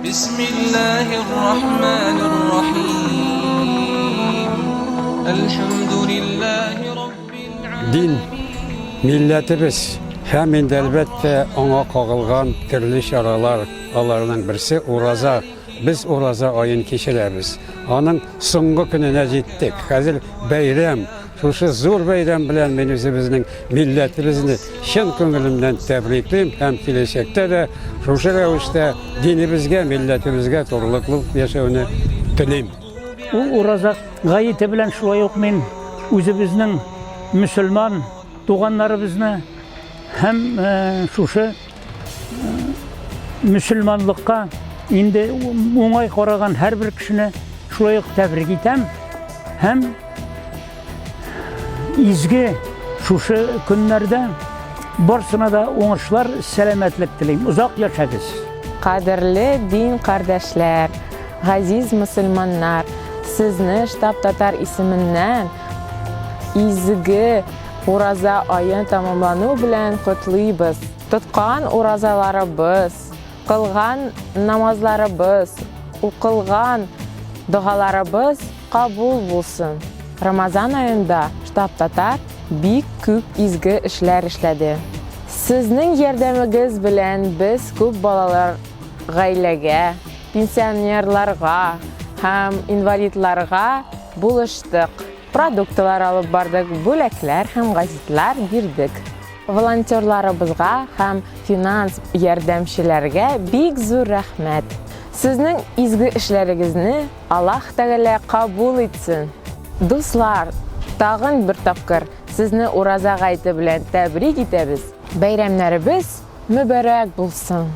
Бисмиллаһир рахманир рахим. Әлхәмдүлиллаһи раббил Дин, милләтебез һәм инде, әлбәттә, аңа кагылган төрле чаралар, аларның берсе ураза. Без ураза аен кичерәбез. Аның соңгы көненә җиттек. Хәзер бәйрәм. Шушы зур бәйрәм белән мин үзебезнең милләтебезне чын күңелемнән тәбриклим һәм киләчәктә дә шушы рәвештә динебезгә, милләтебезгә турылыклы яшәүне телим. Ул ураза гаете белән шулай ук мин үзебезнең мөселман туганнарыбызны һәм шушы мөселманлыкка инде уңай караган һәрбер кешене шулай ук тәбрик итәм һәм изге шушы көннәрдә барсына да уңышлар, сәламәтлек телим. Озак яшәгез. Кадерле дин кардәшләр, газиз мөселманнар, сезне Штаб Татар исеменнән изге Ураза аен тәмамлану белән котлыйбыз. Тоткан уразаларыбыз, кылган намазларыбыз, укылган догаларыбыз кабул булсын. Рамазан аенда Штаб Татар бик күп изге эшләр эшләде. Сезнең ярдәмегез белән без күп балалар гаиләгә, пенсионерларга һәм инвалидларга булыштык. Продуктлар алып бардык, бүләкләр һәм газетлар бирдек. Волонтерларыбызга һәм финанс ярдәмчеләргә бик зур рәхмәт. Сезнең изге эшләрегезне Аллаһ Тәгалә кабул итсен. Дуслар, тагын бер тапкыр сезне Ураза гаете белән тәбрик итәбез. Бәйрәмнәребез мөбарәк булсын!